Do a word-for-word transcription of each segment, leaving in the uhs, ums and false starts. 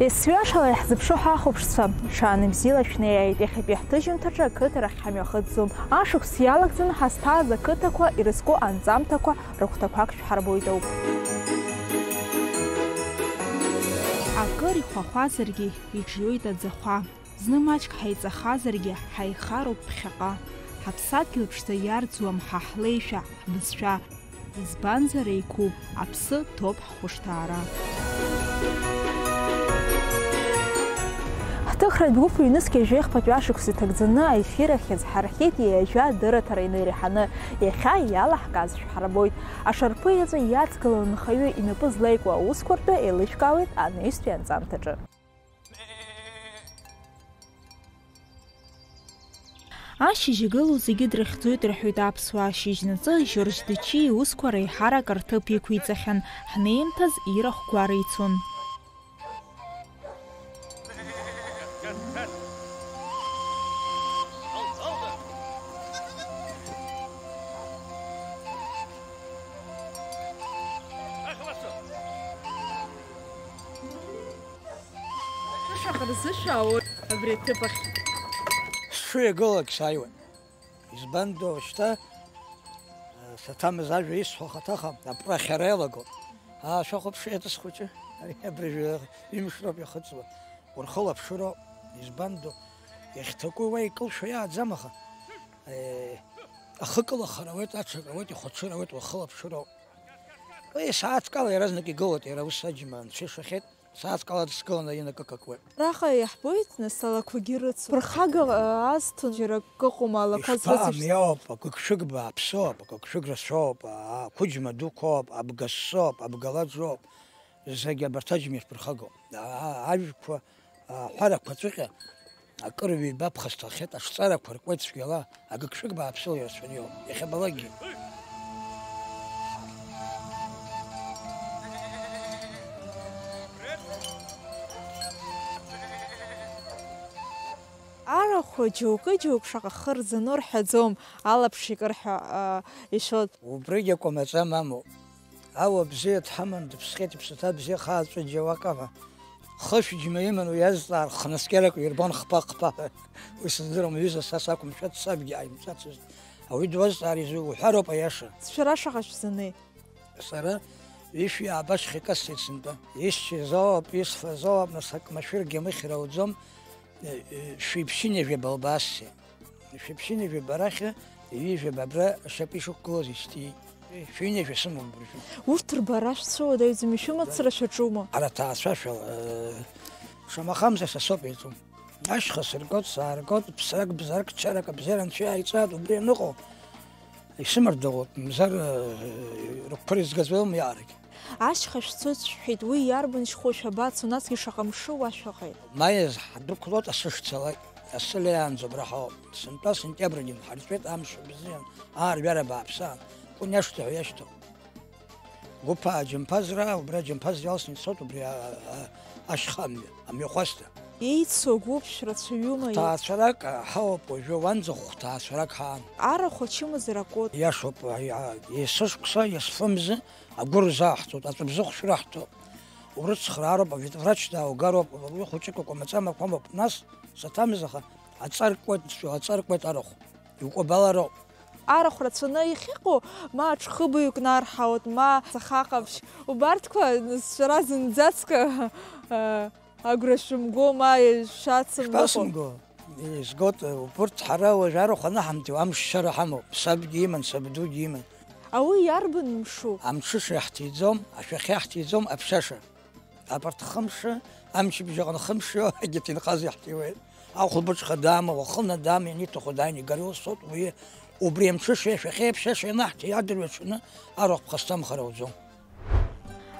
Есҩашала иаҳзыԥшу ҳахәаԥшцәа, ҽаанбзиала шәнеиааит, иахьатәи ҳҭыжьымҭаҿы ақыҭарахь ҳамҩахыҵӡом. Ашықәс иалагӡаны ҳазҭааз ақыҭақәа ирызку анҵамҭақәа рыхәҭақәак шәҳарбоит ауп. Акыр ихәахәазаргьы иҿиоит аӡахәа. Зны маҷк ҳаиҵахазаргьы, ҳаихароуп ԥхьаҟа. Ҳаԥсадгьыл ԥшӡа иарӡуам ҳа ҳлеишәа, ҳбызшәа. Избанзар, еиқәуп, аԥсы ҭоуп ҳхәышҭаара. Ҳҭыхратә гәыԥ ҩнызқь жәеихԥатәи ашықәс иҭагӡаны аефир ахь иазҳархьеит ҩажәа дырраҭара инеиреиҳаны. Иахьа иалаҳкааз шәҳарбоит. Ашарԥы еҵәа иадгыланы анхаҩы инапы злеикуа аусқәа ртәы еилышәкаауеит анаҩстәи анҵамҭаҿы. Ашьыжь игылоу зегьы дрыхьӡоит рҳәоит аԥсуаа. Шьыжьнаҵы Жьоржь Дыччиа иусқәа реиҳарак рҭыԥ иқәиҵахьан, ҳнеимҭаз ирахә гәара ицон. Шаҟа рзышәаауеит абри аҭыԥ ахь? Сҽы иагылак сааиуан. Избандо, шьҭа, э, саҭамыз ажәа исҳәо хаҭахам, апҟа ахьара иалаго. Аа, шәахәаԥши, аҵыс хәыҷы, ари абыржәы ҩымш роуп иахыҵуа. Урхылаԥшыроуп, избандо, иахьҭакәу уа икылшәо иааӡам, аха, э, ахы кылахар ауеит, аҽак ауеит, ихәаҽыр ауеит, уахылаԥшыроуп. Уи сааҭк ала иаразнак игылоит, иара ус аџьма анцәа ишахьеит. Сааҭк ала дсгыланы инакыкакуеит. Араҟа иаҳбоит, нас, алақәагьы рыцу. Ԥырхага, а, азҭо џьара акы ыҟоума, алақәа зрыцу? Ишԥа, амиоуп, агыгшәыг бааԥсоуп, агыгшәыг рацәоуп, а, ақәыџьма дуқәоуп, абга ссоуп, абгалаџоуп. Зегь абарҭ аџьма иаԥырхагоуп. А, а, ажәқәа, аҳәарақәа ҵәҟьа. Акыр ҩба ԥхасҭахьеит, ашҵарақәа ркуеит цәгьала, агыгшәыг бааԥсыла ирацәаны иоуп, иахьабалакгьы. Арахә џьоукы-џьоук шаҟа хы рзану рҳәаӡом, алаԥш икыр ҳәа, а, ишәоит. Убригь акәамаҵа мамоуп. Ауа бзиа дҳаман, дыԥсхьеит, иԥсаҭа бзиа, хаа ҵәыџьа уаҟа ҳәа. Хышә џьма иман уи иазҵаар, хнаскьарак ирбон хԥа-хԥа ҳәа. Уи сыздырам, ҩыза са сакәымшәацт, сабгьы ааимҵацызт. Ауаҩы дуазҵаар изу-, уҳәароуп аиаша. Шәара шаҟа шәзанеи? Сара ҩышәи ааба шьхакасҵеит сынтәа. Исшьызоуп, исфазоуп, нас ак машәыргьы амыхьра ауӡом, э, э, шәиԥшьынҩажәи абалбаассеи. Шәиԥшьынҩажәи абарахьы, ҩажәи абра ашьапы ишықәгылаз ишьҭиит. Шәҩынҩажәа сымоуп абыржәы. Урҭ рбара шәцәыуадаҩӡам, ишәымацара шәаҿума? Ара ҭаацәашәала, э, шамахамзар са соуп еиҵоу. Ашьха сыргоит, сааргоит, ԥсрак, бзарк, чарак, абзиара анцәа иааиҵааит, убри аныҟоу. Исымардаӷәӷәоуп, мзар, э, рыгәқәа ирызгаз уеилмыҩаарагь. Ашьха шәцоит шәҳәеит, уи иарбан шьхоу шәабацо, насгьы шаҟа мшы уашәаҟьеит? Ма иазҳдәықәлоит асы шцалак, асы леиаанӡа убра ҳауп. Сынтәа сентиабр агьын ҳарҵәеит, амш бзиан, аарҩара бааԥсаан, Кәын иашҭа ҳәа иашьҭоуп. Гәыԥаа џьымԥазра, убра џьымԥаз иалсны ицоит, убри а-, а-, ашьха амҩа, амҩахәасҭа. Еицу агәыԥ шәрацәаҩума? Хәҭаацәарак ҳауп уажәы, уанӡа хәҭаацәарак ҳаан. Арахә ачымазара акоуп. Иашоуп, аи-, а-, есышықәса, есфымзы агәыр рзаҳҭоит, аҵәыбзыхә шәраҳҭоит. Урыцхраароуп, аветврач дааугароуп, уи хәыҷык акәамаҵамақәа амоуп, нас саҭамыз, аха аҵаркуеит, аҵаркуеит арахә. Иукәабалароуп. Арахә рацәаны иахьыҟоу, ма аҽхыбаҩык нарҳауеит, ма сахаҟаԥшь. Убарҭқәа сара зынӡаск, а, агәра шәымго, ма шәацымныҟәо. Шԥасымго? Изгоит, убырҭ ҳара уажә арахә анаҳамҭиуа амшшьара ҳамоуп. Сабгьы иман, сабдугьы иман. Ауи иарбан мшу? Амҽыша иаҳҭиӡом, ашәахьа иаҳҭиӡом, аԥшьаша. Абарҭ хымш, амчыбжь аҟны хымш иоуагьы ҭынхас иаҳҭиуеит. Ахәылбыҽха даама, уахынла даама, ианиҭаху дааины игароу соуп, уи убри амҽыша, ашәахьеи аԥшьашеи анаҳҭи адырҩаҽны арахә ԥхасҭамхар ауӡом.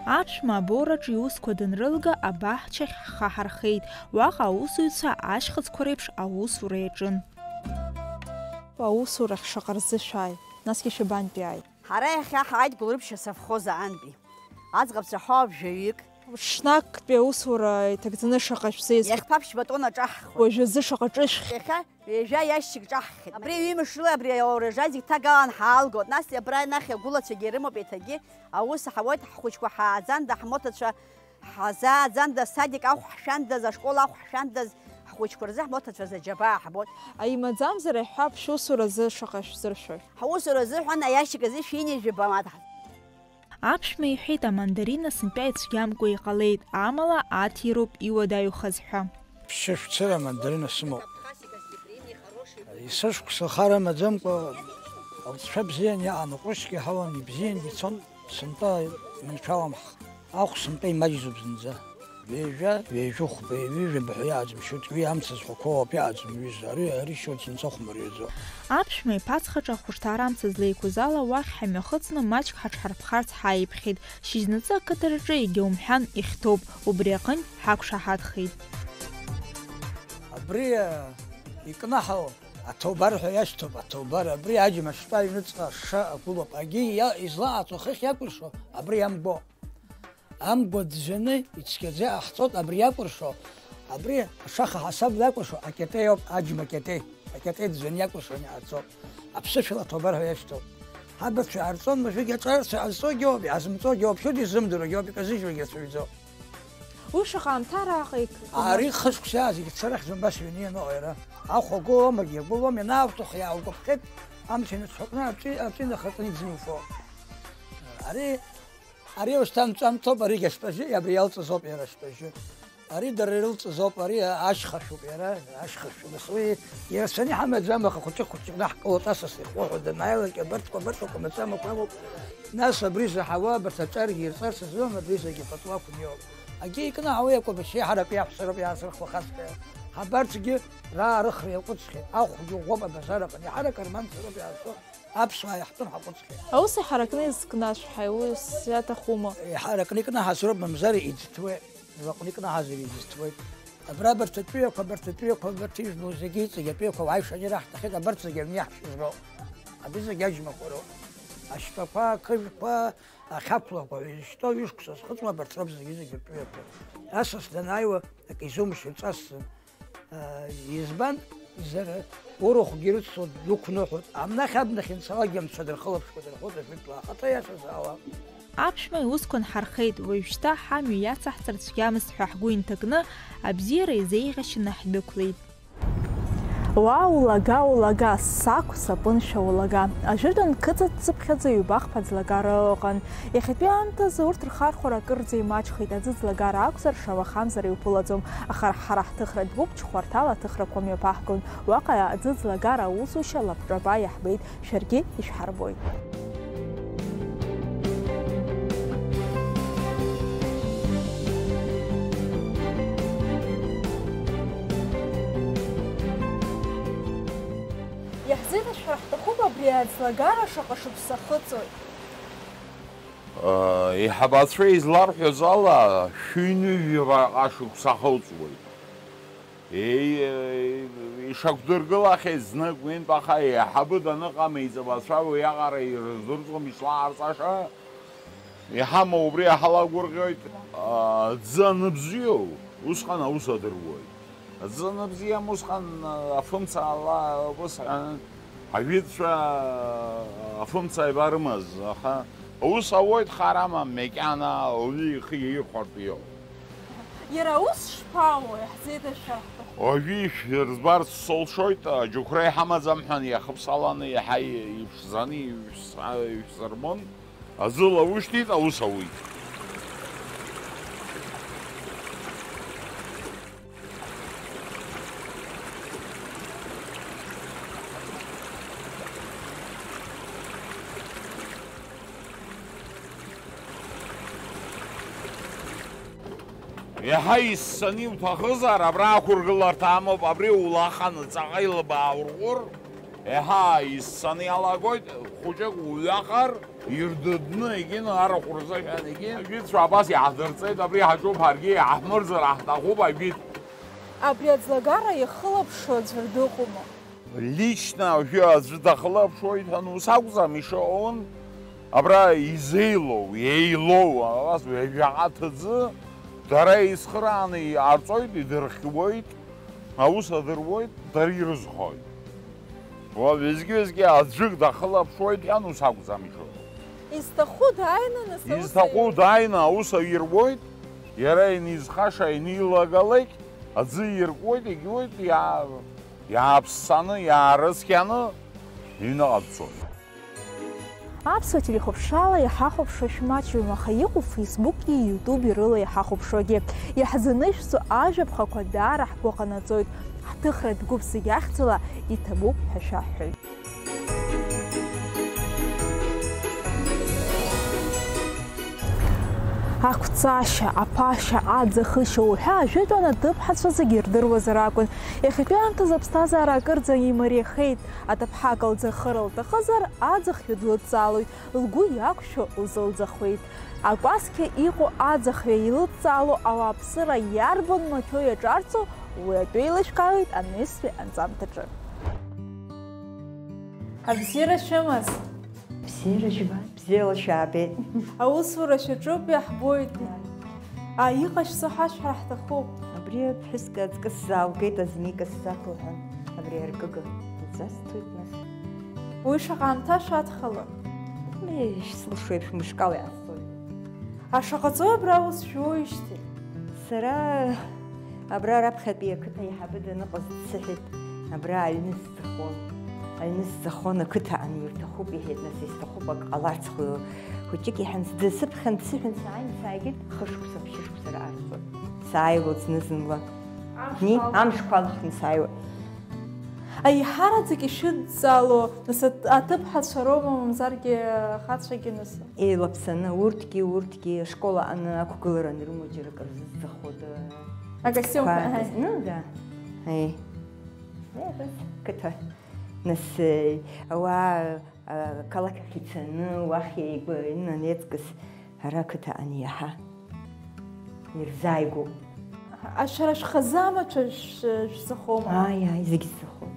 Аԥшәма абораҿы иусқәа данрылга, абаҳчахь ҳхы ҳархеит, уаҟа аусзуҩцәа ашьхыцқәа реиԥш аусура иаҿын. Аусурахь шаҟа рзы шәааи, насгьы шәабантәи ааи? Ҳара иахьа ҳааит Гәылрыԥшь асовхоз аҟынтәи. Аӡӷабцәа ҳауп жәаҩык. Ҽнактәи аусура иҭагӡаны шаҟа шәзеизгои? Иахьа ԥшьба тонна ҿаҳхуеит. Уажәазы шаҟа ҿышәх? Иахьа ҩажәа иашьцәык ҿаҳхит. Абри ҩымш рыла абри аурожай зегь ҭагалан ҳаалгоит. Нас абра анахь агәылацәагьы ирымоуп еиҭагьы. Аус ҳауеит, ҳхәыҷқәа ҳааӡанда, ҳмоҭацәа Ҳазааӡандаз, садик ахә ҳшәандаз, ашкол ахә ҳшәандаз, ҳхәыҷқәа рзы ҳмоҭацәа рзы аџьабаа ҳбон. Имаӡамзар, иаҳҳәап, шәусуразы шаҟа шәзыршәои? Ҳусура азыҳәан аиашьыказ ишәи ҩажәи бамада. Аԥшәма иҳәеит, амандарина сынтәа ицәгьамкәа иҟалеит, амала аҭироуп иуадаҩхаз ҳәа. Ԥшьышә цыра амандарина сымоуп. Есышықәса хар амаӡамкәа, алҵшәа бзиан иаан, аҟәышгьы ҳауан, ибзиангьы ицон, сынтәа иманшәаламхт. Ахә сынтәа имаҷӡоуп зынӡа. Ҩажәа, ҩажәи хәба, ҩажәи жәаба ҳәа иааӡам, шьоук, уи амца зҳәақәоу ауп иааӡам, ҩыза, ари, ари шьоук зынӡа хәмариаӡом. Аԥшәма иԥацхаҿы ахәышҭаара амца злеиқәыз ала, уахь ҳамҩахыҵны, маҷк ҳаҽҳарԥхарц ҳааиԥхьеит. Шьыжьнаҵы ақыҭараҿы егьа умҳәан ихьҭоуп, убри аҟынтә ҳақәшаҳаҭхеит. Абри, а, икнаҳау аҭоубар ҳәа иашьҭоуп, аҭоубар, абри аџьма шьтәа аҩныҵҟа ашша агәылоуп, агьи иа-, излаҟаҵо хыхь иакәыршо, абри амгәоуп. Амгәа ӡәӡәаны ицқьаӡа иҟаҳҵоит, абри иакәыршо, абри ашаха ҳасабла иакәыршо акьатеиоуп, аџьма кьатеи, акьатеи ӡәӡәаны иакәыршаны иҟаҵоуп. Аԥсышәала аҭоубар ҳәа иашьҭоуп. Ҳабацәа иҟарҵон, машәыргьы аҿарацәа иҟазҵогьы ауп, иаазымҵогьы ауп, шьоук изымдыруагьы ауп, иказыжьуагьы рацәаҩӡоуп. Уи шаҟа аамҭа арахь? Ари хышықәса иаазгеит, сара хьӡымбас ҩны ианыҟоу иара. Ахә агәы лоумагьы, агәы лоуам, ианаавҵуа иааугәаԥхеит, амца иныҽҳәаҟны аҵәи-, аҵәи нахатәаны иӡны иуфо. Ари Ари ушьҭа анҵәамҭоуп, аригь ашьтәа абри иалҵыз ауп иара ашьтәа. Ари дара ирылҵыз ауп, ари ашьхашәоуп иара, ашьхашәы. Нас уи ирацәаны иҳамаӡам, аха хәыҷык-хәыҷыкны ҳкылоит, асас ихәы ҳәа данааилак, абарҭқәа, абарҭқәа маӡамақәа амоуп. Нас абри заҳауа, абарҭ аҿаргьы ирҵарц азын, абри зегьы патуақәа иоуп. Агьи икнаҳауеи акәабашьеи ҳарак иаҳәсароуп иаасырхәахаҵәҟьа. Ҳабарҭгьы раарыхра иаҟәыҵхьеит, ахәгьы ӷәӷәоуп абазар аҟны, иҳарак арманцароуп иаасо. Аԥсуаа иаҳтәым ҳаҟәыҵхьеит. Аус иҳаракны изкнаҳәҳаи, уи иаҭахума? Иҳаракны икнаҳаз роуп, мамзар иӡҭуеит, лаҟәны икнаҳазар иӡҭуеит. Абра абарҭ атәыҩақәа, абарҭ атәыҩақәа, абарҭ ижәбо зегьы иҵегь атәыҩақәа уааишаны ираҳҭахьеит, абарҭ зегьы аҩны иаҳшьыжьроуп. Абри зегьы аџьмақәа роуп. Ашьтәақәа, ақыжәқәа, ахьақәлақәа, изышьҭоу ҩышықәса зхыҵуа абарҭ роуп зегьы-зегьы ртәыҩақәа. Асас данааиуа, акы изумшьыр ҵасӡам. Избан? Зара урахәгьы ирыцло дықәныҳәоит, амнахь абнахь инцалакгьы анцәа дырхылаԥшуа дырхәыҵашәоит, ахаҭа иашазаауа. Аԥшәма иусқәа нҳархеит, уажәшьҭа ҳамҩа иацаҳҵар цәгьамызт ҳәа ҳгәы инҭакны, абзиара изеиӷьашьаны ҳдәықәлеит. Уа, улага, улага, сақә сапыншәа улага. Ажәытәан қыцыццыԥхьаӡа ҩба-хԥа ӡлагара ыҟан. Иахьатәи аамҭазы урҭ рхархәара акырӡа имаҷхеит, аӡы ӡлагара акәзар, шамахамзар иуԥылаӡом, аха ҳара ҳҭыхратә гәыԥ ҽхәарҭала аҭыхрақәа мҩаԥаҳгон. Уаҟа аӡы ӡлагара аусушьа лабҿаба иаҳбеит, шәаргьы ишәҳарбоит. Иаҳзеиҭашәҳәар ҳҭахуп абри аӡлагара шаҟа шықәса ахыҵуеит. Еиҳабацәа изларҳәаз ала, шәи ҩынҩажәи ԥшьба шықәса ахыҵуеит. Еи-, ишақәдыргылахьеит знык ҩынтә, аха еиҳабы даныҟам, еиҵбацәа уиаҟара ирыздырӡом ишлаҟарҵаша. Иҳамоу убри иаҳа лагәырӷьоит, аӡы аныбзиоу, усҟан аус адыруеит. Аӡы аныбзиам, усҟан афымца ала, убысҟан ажәытәцәа афымца аибарымаз, аха аус ауеит, хар амам, макьана ауаҩы ихы иаирхәартә иоуп. Иара аус шԥаауеи, ҳзеиҭашәҳәар ҳҭахуп. Уажәы ишәырбарц сылшоит, аџьықәреи ҳамаӡам ҳәа иахыԥсаланы иаҳа иԥшӡаны ишәс-, ишәсырбон. Аӡы лаушьҭит, аус ауит. Иаҳа иссаны иуҭахызар, абра ақәыргыларҭа амоуп, абри улаханы ҵаҟа илбаа урҟәыр, еиҳа иссаны иалагоит, хәыҷык уҩахар, ирдыдны, егьин, арахә рзыҳәан, егьин. Ажәытәцәа абас иаҳдырҵеит, абри ҳаҿуп, ҳаргьы иаҳмырзар ҳҭахуп, ажәит. Абри аӡлагара иахылаԥшуа аӡәыр дыҟоума? Лично уажәы аӡәы дахылаԥшуеит ҳәа, ус акәӡам ишыҟоу, абра изеилоу, еилоу, абас ҩажәаҟа ҭыӡы, дара еицхырааны иҟарҵоит, идырхиуеит, аус адыруеит, дара ирызхоит. Уажәы-уажәгьы аӡәык дахылаԥшуеит ҳәа, ус акәӡам ишыҟоу. Изҭаху дааины, нас, аус изҭаху аиуеит. Дааины аус аируеит. Иара инизхаша инилагалак аӡы иркуеит, егьиуеит, иаа-, иааԥссаны, иаарыцқьаны иҩныҟа дцоит. Аԥсуа телехәаԥшрала иҳахәаԥшуа шәмаҷҩым, аха иҟоуп Facebook-и, YouTube-и рыла иҳахәаԥшуагьы. Иаҳзанышәҵо ажәаԥхақәа даара ҳгәы ҟанаҵоит. Ҳҭыхратә гәыԥ зегь ахьӡала иҭабуп ҳәа шәаҳҳәоит. Ақәцашьа, аԥашьа, аӡахышьа уҳәа ажәытәан аҭыԥҳацәа зегьы ирдыруазар акәын. Иахьатәи аамҭазы аԥсҭазаара акырӡа имариахеит. Аҭыԥҳа акалӡахыра лҭахызар, аӡахҩы длыдҵалоит, лгәы иақәшәо лзылӡахуеит. Акәасқьа иҟоу аӡахҩы илыдҵало ауааԥсыра иарбан маҭәоу иаҿарҵо, уи атәы еилышәкаауеит амҩасҩы анҵамҭаҿы. Абзиара шәымаз! Бзиара жәба, бзиала шәаабеит. Аусура шәаҿуп, иаҳбоит. А, иҟашәҵо ҳашәҳәар ҳҭахуп. Абри аԥҳәысгьы аҵкыс сзаалгеит, азнык сзақәылҳәан, абри аркыга лҵасҭоит нас. Уи шаҟа аамҭа шәадхалон? Ишәслушои, шәмышкала иаасоит. Ашаҟа ҵуеи абра аус шәуеижьҭеи? Сара абра раԥхьатәи ақыҭа аиҳабы даныҟаз дсыҳәеит, абра аҩны сӡахуан. Аҩны сӡахуан, ақыҭа анирҭахуп, иҳәеит, нас исҭахуп, ак ҟаларц хәы-, хәыҷык иҳәан, сдысыԥхьан, дсыҳәан сааин, сааигеит, хышықәса, ԥшьышықәса раарҵуан. Сааиуеит зны-зынла. Амшқәа Ни, алхны. Амшқәа алхны сааиуеит. Аиҳараӡак ишәыдҵало, нас, аҭ-, аҭыԥҳацәа роума, мамзаргьы ахацәагьы, нас? Еилаԥсаны, урҭгьы, урҭгьы, ашкол аҟны ақәгылара анрымоу џьара акыр зыӡахода. Акостиумқәа, Қәа-, аҳа. Ну, да. Аи. Еи, абас, қыҭа. Нас, э, ауаа, а, қалақь ахь ицаны, уахь еигәаны, анаҩс ара ақыҭа ани иаҳа ирзааигәоуп. Аха, шәара шәхазы амаҭәа шә-, шәзахома? Ааи, ааи, зегь сзахом.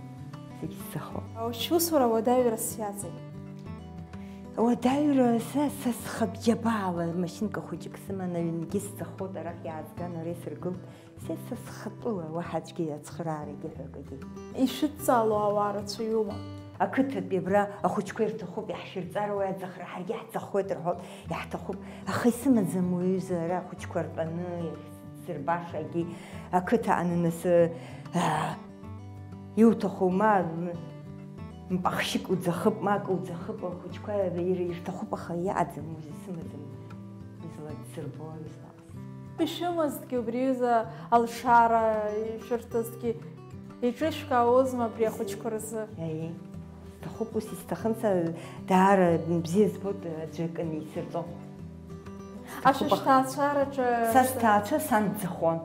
Зегь сзахом. Шәусура уадаҩрас иаҵеи? Уадаҩра са, са схатә џьабаала машьынка хәыҷык сыман, аҩнгьы сзахот, арахь иаазган, ара исыргылт. Са, са схатәыла уаҳа аӡәгьы ацхыраарагьы ҳәа акгьы. Ишәыдҵало ауаа рацәаҩума? Ақыҭатәи абра ахәыҷқәа ирҭахуп, иаҳшәырҵар уи аӡахра, ҳаргьы ҳӡахоит рҳәоит, иаҳҭахуп. Аха исымаӡам уаҩыза ара ахәыҷқәа ртәаны, сырбашагьы ақыҭа ананасы, аа, иуҭаху, ма, м, мпахшьык уӡахып, ма акы уӡахып, ахәыҷқәа ир-, ирҭахуп, аха иаӡам, уи сымаӡам, изласырбо, излаҟасҵо. Ишәымазҭгьы, убри аҩыза алшара ишәырҭазҭгьы, иҿышәкаауазма абри ахәыҷқәа рзы? Аиеи. Сҭахуп, ус исҭахын, са даара бзиа збоит, аӡәы акы анисырҵо. Сҭахуп, аха Ашәышьҭаацәараҿы Са сҭаацәа сан дӡахуан.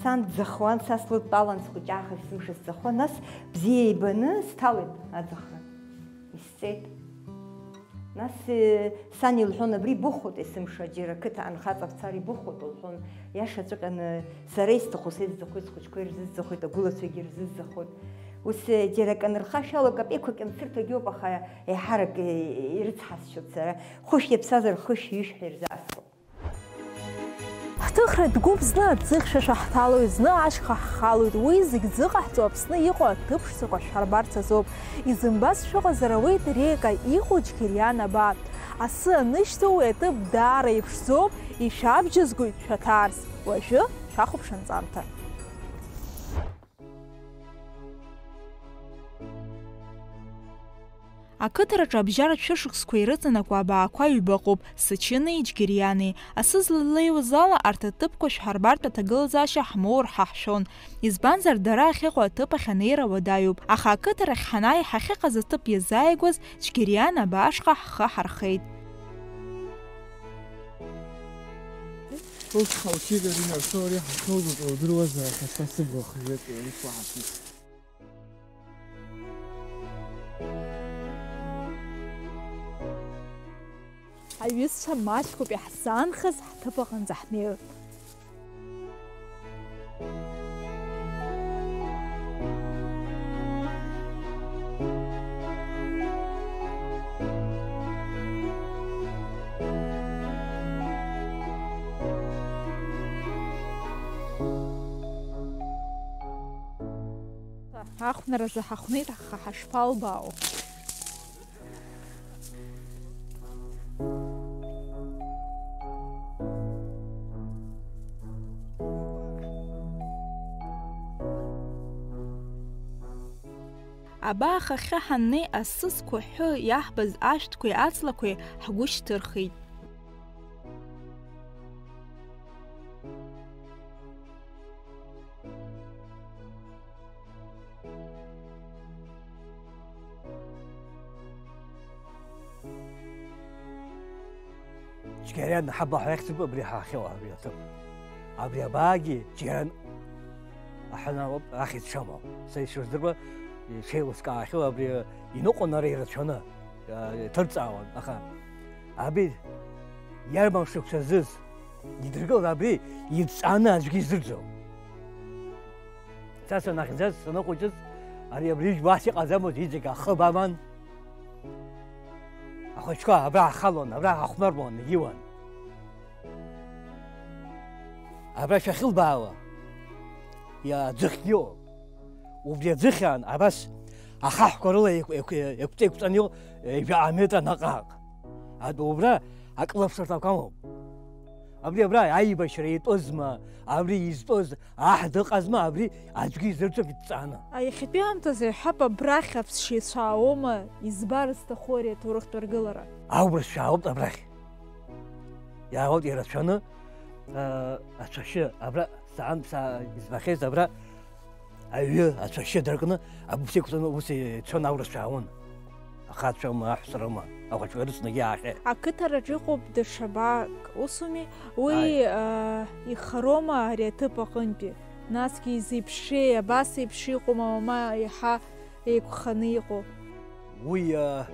Сан дӡахуан, са слыдтәалан, схәыҷаахыс сымша сӡахуан, нас бзиа ибаны сҭалеит аӡахра. Исҵеит. Нас, э, сан илҳәон, абри ибыхәоит есымша, џьара ақыҭа анхаҵа бцар ибыхәоит, лҳәон. Иашаҵәҟьаны, сара исҭаху, са исӡахоит, схәыҷқәа ирзызӡахоит, агәылацәагьы ирзызӡахоит. Ус, э, џьара акы анырхашәало, капеиқәак иансырҭогьы ыҟоуп, аха еиҳарак, э, ирыцҳасшьоит сара. Хәышә иаԥсазар, хышә, ҩышә ҳәа ирзаасхәоит. Ҳҭыхратә гәыԥ зны аӡыхьшәашәа ҳҭалоит, зны ашьха ҳхалоит, уи зегь зыҟаҳҵо Аԥсны иҟоу аҭыԥ ԥшӡақәа шәҳарбарц азоуп. Изымбаз шәыҟазар ауеит, Река иҟоу Џьгьыриан аба. Асы анышьҭоу уи аҭыԥ даара иԥшӡоуп, ишәабжьазгоит шәаҭарс. Уажәы шәахәаԥш анҵамҭа. Ақыҭараҿы абжьаратә шәышықәсқәа ирыҵанакуа абаақәа ҩба ыҟоуп, Сычыни Џьгьыриани. Асы злалеиуаз ала арҭ аҭыԥқәа шәҳарбартә аҭагылазаашьа ҳмоур ҳәа ҳшәон. Избанзар, дара ахьыҟоу аҭыԥ ахь анеира уадаҩуп, аха ақыҭарахь ҳанааи, ҳахьыҟаз аҭыԥ иазааигәаз Џьгьыриан абаашҟа ҳхы ҳархеит. Ус ҳаучызар, инарсоури ҳахьоугәыҵәҟьа удыруазар, аха са сыбла хжәеит, ус уаҳа сыԥ. Аҩызцәа, маҷқәоуп иаҳзаанхаз, ҳҭыԥ аҟынӡа ҳнеиуеит. Ахәнаразы ҳахәнеит, аха ҳашԥалбаау? Абаахахьы ҳаннеи, асысқәа ҳәы иаҳбаз ашәҭқәеи аҵлақәеи ҳгәы шьҭырхит. Цәгьаран ҳабла ҳәа иахьӡуп абри ҳахьыҟоу, абри аҭыԥ. Абри абаагьы цәгьаран аҳәан ауп ахьӡ шамоу. Са ишыздыруа, ишеилыскаахьоу абри иныҟәон ара ирацәаны, а, иҭырҵаауан, аха абри иарбан шықәса зыз идыргылан абри идҵааны аӡәгьы издырӡом. Са санахьӡаз, саныхәыҷыз, ари абри ижәбо ас иҟаӡамызт, иҵегь ахыб аман. Ахәыҷқәа абра ҳхалон, абра ҳахәмаруан, игьуан. Абра шәахьылбаауа, иа-, аӡыхьгьы ыҟоуп. Убри аӡыхьаан абас ахаҳәқәа рыла еиқә-, еиқә-, еиқәҵа-еиқәҵаны иҟоуп, ҩажәа метра наҟ-ааҟ. Атәы убра акылаԥшырҭақәа амоуп. Абри абра аибашьра итәызма, абри изтәыз аҳ дыҟазма, абри аӡәгьы изырӡом идҵааны. А, иахьатәи аамҭазы иҳәап, абрахь аԥсшьаҩцәа ааома, избар зҭаху ари аҭоурыхтә аргылара? Аурысшәа аауп абрахь. Иаауеит ирацәаны, а, ацәашьы, абра саан, са-, избахьеит абра аҩы, ацәашьы дыркны, абыԥс еиқәҵаны ус ицон аурысшәа аауан. Ахацәа рыма, аҳәса рыма, ахәыҷқәа ирыцнагьы аахьеит. Ақыҭараҿ иҟоуп даҽа баак, усуми? Уи, Ааи. а, ихароума ари аҭыԥ аҟынтәи? Насгьы изеиԥшреи, абас еиԥш иҟоума, уама иаҳа еиқәханы иҟоу? Уи, а,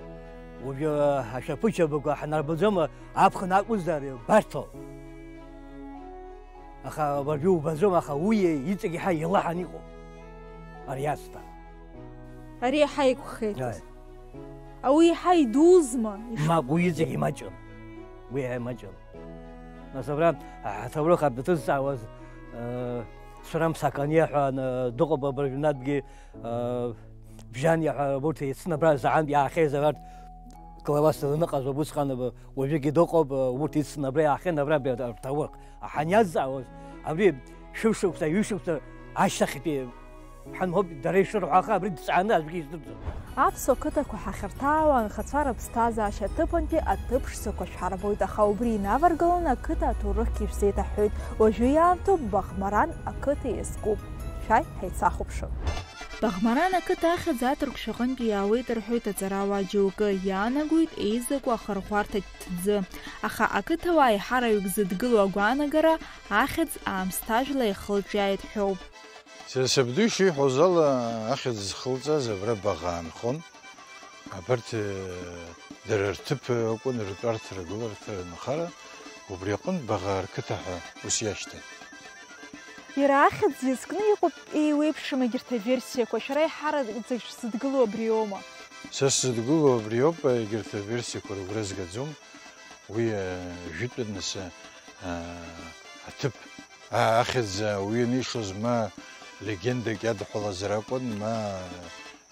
уажәы, а, ашәаԥыџьаԥқәа ҳанарбаӡом, аԥхын акәызар, барҭоуп. Аха уажәы убаӡом, аха уи иҵегь иаҳа илаҳан иҟоуп ари аҵҭа. Ари иаҳа иқәхеит. Ааи. А уи иаҳа идузма? Иш- Мап, уи иҵегь имаҷын. Уи иаҳа имаҷын. Нас абра аҳаҭаура хатә дҭызҵаауаз, э, Сурам Саканиа ҳәа, э, дыҟоуп абыржәнатәгьы, э, Бжьаниа ҳәа, урҭ еицны абра заҟантә иаахьеизар, арҭ Клаваса даныҟаз убысҟан, э, уажәыгьы дыҟоуп, э, урҭ ицны абра иаахьан, абра абри аҭоурых ҳаниазҵаауаз, абри шәышықәса, ҩышықәса ашьҭахьтәи ҳанҳәоуп, дара ишырҳәо, аха абри дҵааны аӡәгьы издырӡом. Аԥсуа қыҭақәа ҳахьырҭаауа анхацәа рыԥсҭазаашьа аҭыԥантәи аҭыԥ ԥшӡақәа шәҳарбоит, аха убри инаваргаланы ақыҭа аҭоурыхгьы шәзеиҭаҳәҳәоит. Уажәы иаамҭоуп Баӷмаран ақыҭа иазкуп. Шәааи, ҳаицахәаԥшып. Баӷмаран ақыҭа ахьӡ аҭырқәшәа аҟынтәи иаауеит рҳәоит аҵарауаа џьоукы, иаанагоит еизакәа ахырӷәӷәарҭа ҭӡы. Аха ақыҭауаа еиҳараҩык зыдгылоу агәаанагара ахьӡ аамсҭажәла иахылҿиааит ҳәоуп. Сара сабду ишиҳәоз ала, ахьӡ зхылҵаз абра Баӷаа нхон. Абарҭ, э, дара рҭыԥ акәын, ртәарҭа, ргыларҭа, рынхара, убри аҟынтә Баӷаа рқыҭа ҳәа ус иашьҭан. Иара ахьӡ иазкны иҟоуп, еиуеиԥшым егьырҭ аверсиақәа, шәара еиҳараӡак шәзыдгыло абриоума? Са сзыдгыло абриоуп, егьырҭ аверсиақәа рыгәра згаӡом. Уи, э, жәытәныс, э, аҭыԥ, а, ахьӡ, э, уи ианишоз ма легендак иадҳәалазар акәын, ма,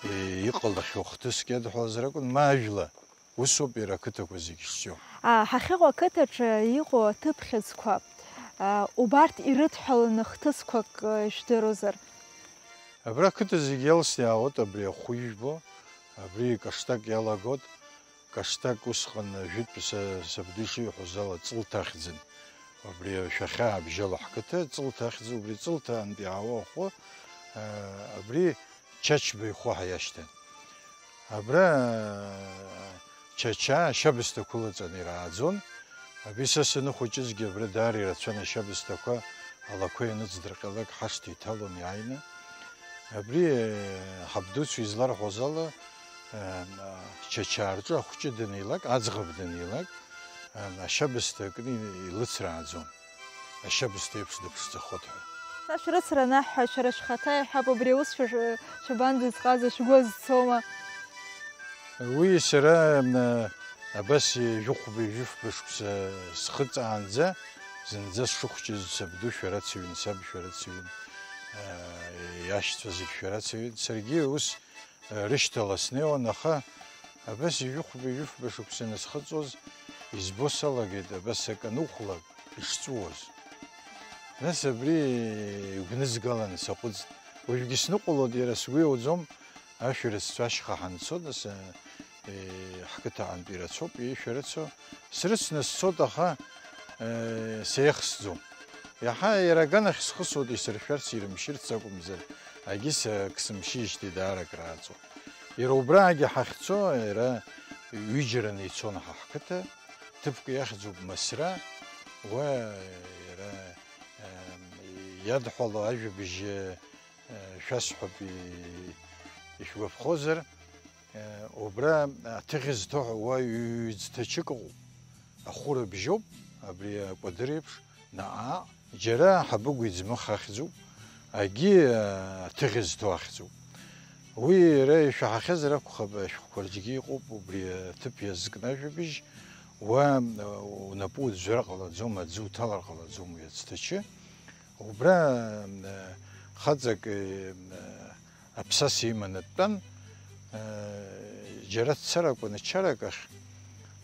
э, иҟалахьоу хҭыск иадҳәалазар акәын, ма ажәла. Усоуп иара ақыҭақәа зегь шҵио. А, ҳахьыҟоу ақыҭаҿы иҟоу аҭыԥ хьыӡқәа, а, убарҭ ирыдҳәаланы хҭысқәак, э, жәдыруазар? Абра ақыҭа зегь иалсны иаауеит, абри ахәы ижәбо, абри Каштак иалагоит. Каштак усҟан жәытәтәи са-, сабду ишиҳәоз ала Ҵылҭа ахьӡын. Абри ашәахьа абжьала ҳқыҭа Ҵылҭа ахьӡын, убри Ҵылҭаантә иаауа ахәы, а, абри Чачба ихәы ҳаиашьҭан. Абра, а, Чачаа ашьабсҭақәа ылаҵаны ирааӡон. Абри са саныхәыҷызгьы абра даара ирацәан ашьабсҭақәа, алақәа ианыҵдырҟьалак ҳашҭа иҭалон иааины. Абри, э, ҳабдуцәа изларҳәоз ала, э, Чачаа рҿы ахәҷы данилак, аӡӷаб данилак, э, ашьабсҭа кны илыцрааӡон. Ашьабсҭа еиԥш дыԥшӡахоит ҳәа. Са шәрыцра анаҳҳәа, шәара шәхаҭа иҳәап, убри аус шәа-, шәабанӡаҵҟааз, шәгәы азцома? Уи сара, м, абас ҩажәихәба, ҩажәифба шықәса схыҵаанӡа, зынӡа сшыхәҷыз сабду шәарацаҩын, саб шәарацаҩын, а, иашьцәа зегь шәарацаҩын. Саргьы ус, а, рышьҭала снеиуан, аха абас ҩажәихәба, ҩажәифба шықәса анысхыҵуаз, избо салагеит, абас акы анухәлак ишҵәуоз. Нас абри игәнызгаланы саҟәыҵт. Уажәгьы сныҟәалоит, иара сгәы иауӡом, Ашәарыццәа ашьха ҳанцо, нас, э, э, ҳқыҭа аҟынтә ирацәоуп, ишәарыцо. Срыцны сцоит, аха, э, сеихсӡом. Иаҳа иара аганахь схысуеит, исыршәарц, ирымшьырц акәымзар, агьыс ак сымшьыжьҭеи даара акрааҵуан. Иара убраагьы ҳахьцо, иара ҩыџьараны ицон ҳа ҳқыҭа, ҭыԥк иахьӡуп Масра, уа иара, э, иадҳәало ажәабжь, э, шәасҳәап, и-, ишәгәаԥхозар, э, убра аҭыӷь зҭо ҳәа уа ҩ-, ҩ-, ӡҭачык ыҟоуп. Ахәы рыбжьоуп, абри акәадыр еиԥш, наҟ-ааҟ. Џьара Ҳабыгә иӡмах ахьӡуп, агьи, э, аҭыӷь зҭо ахьӡуп. Уи иара ишәаҳахьазар акәхап, ашәҟәқәа рҿгьы иҟоуп, убри аҭыԥ иазкны ажәабжь, уа, э, унапы уӡәӡәар ҟалаӡом, аӡы уҭалар ҟалаӡом уи ацҭачы. Убра, э, хаҵак, э, аԥсаса иманы дтәан, э, џьара дцаракәа, нычарак ахь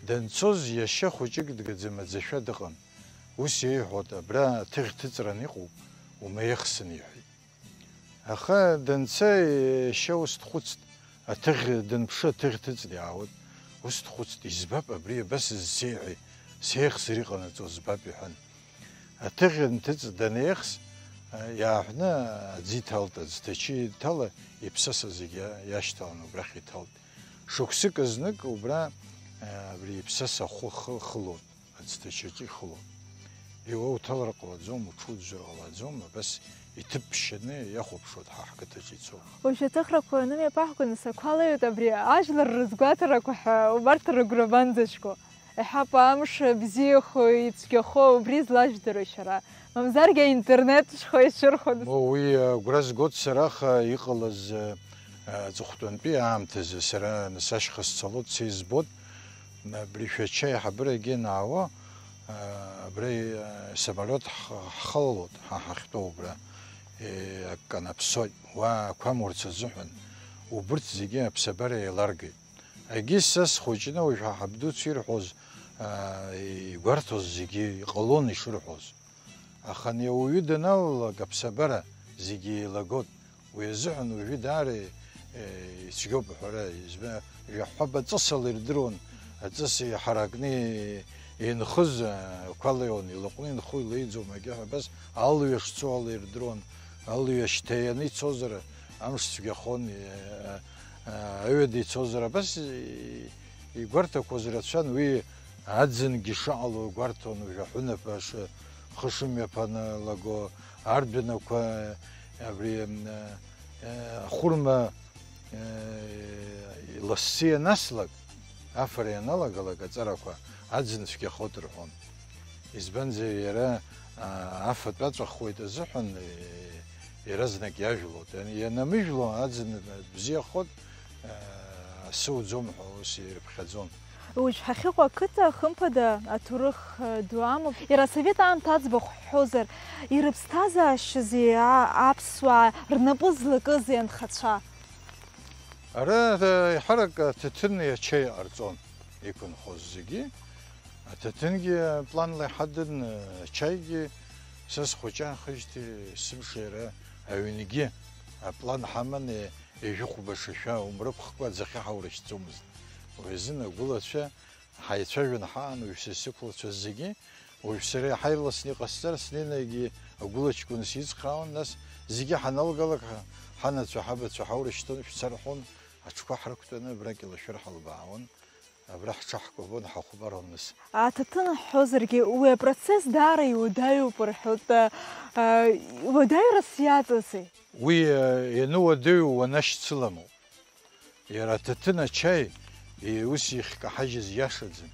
данцоз, иашьа хәыҷык дгаӡа-маӡашәа дыҟан. Ус иеиҳәоит, абра аҭыӷь ҭыҵран иҟоуп, умеихсын, иҳәеит. Аха данца, иашьа ус дхәыцт, аҭыӷь данԥшы, аҭыӷь ҭыҵны иаауеит. Ус дхәыцт, избап абри абас зсеиҳәеи, сеихсыр иҟанаҵо збап, иҳәан. Аҭыӷь нҭыҵ данеихс, иааҳәны аӡы иҭалт, аӡҭачы иҭала, иԥсаса зегьы иа-, иашьҭалан убрахь иҭалт. Шықәсык знык убра, абри иԥсаса ахәы хы-, хылон, аӡҭачаҿы ихылон. Иуа уҭалар ҟалаӡом, уҽуӡәӡәар ҟалаӡом, абас иҭыԥшьаны иахәаԥшуеит ҳа ҳқыҭаҿы ицо. Уажә аҭыхрақәа анымҩаԥаҳго, нас ақәа алаҩуеит, абри ажәлар рызгәаҭарақәа ҳәа убарҭ рыгәра банӡаҷго. Еиҳа амш бзиахо, ицәгьахо, убри злажәдыруа шәара. Мамзаргьы аинтернет шхо ишырхәо. Мо уи агәра згоит сара, аха иҟалаз, э, аҵыхәтәантәи аамҭазы сара нас ашьха сцалоит, са избоит, абри шәача аиҳабырагьы анаауа, э, абра, э, самолиот ҳ-, ҳхылалоит, ҳа ҳахьтәоу убра, э, акы канаԥсоит, уа ақәа амурц азыҳәан, убырҭ зегьы аԥсабара еиларгеит. Егьыс са схәыҷны уажә ҳа ҳабдуцәа ирҳәоз, аа, игәарҭоз зегьы иҟалон ишырҳәоз. Аха ани ауаҩы даналалак аԥсабара зегьы еилагон. Уи азыҳәан уажәы даара, е, ицәгьоуп аҳәара. Избан, жәаҳәа аҵыс ала ирдыруан, аҵыс иҳаракны инхыз, а, ақәа леиуан, илаҟәны инхо илеиӡом, егьи ҳәа абас алҩа шцо ала ирдыруан, алҩа шьҭаианы ицозар, амш цәгьахон, е, а, аҩада ицозар, абас и-, игәарҭақәоз рацәан, уи аӡынгьы шаҟало игәарҭон, уажә аҳәынаԥ аш-, хы шымҩаԥаналаго, ардәынақәа, абри, м, е, ахәырма, е, лассы ианаслак, афара ианалагалак аҵарақәа аӡын цәгьахоит рҳәон. Избанзар, иара, а, афатә аҵәахуеит азыҳәан, е, иаразнак иажәлоит. Иан-, ианамыжәло, аӡын бзиахоит, а, асы уӡом ҳәа ус ирыԥхьаӡон. Уажә ҳахьыҟоу ақыҭа, хымԥада, аҭоурых, а, ду амоуп. Иара асовет аамҭа аӡбахә ҳҳәозар, ирыԥсҭазаашьази а-, аԥсуаа рнапы злакызи анхацәа? Ара, а, еиҳарак аҭаҭыни ачаи ҟарҵон. Иқәынхоз зегьы. Аҭаҭынгьы планла иҳадын, ачаигьы. Са схәыҷы аахижьҭеи сымшеи ара аҩнгьы аплан ҳаман, е-, ежәыхәба шашәа умрыԥхкәа аӡахьы ҳаурышьҭӡомызт. Уи азын агәылацәа ҳаицәажәон ҳаан, уажә са сықәлацәа зегьы, уажә сара иаҳа ирласны иҟасҵар, снеины егьи агәылаҷкәын сицхраауан, нас зегьы ҳаналгалак, ҳа-, ҳанацәа, ҳабацәа ҳаурышьҭын, шәца рҳәон, аҽқәа ҳрықәтәаны абракь илашәыр ҳалбаауан. Абра ҳҽаҳкәабон, ҳахәмарон нас. Аҭаҭын ҳҳәозаргьы, уи апроцесс даара иуадаҩуп рҳәоит, а, а, уадаҩрас иаҵази? Уи, а, иануадаҩу уанашьцыламоуп. Иара аҭаҭын ачаи, и, ус ихькаҳажьыз иашаӡам.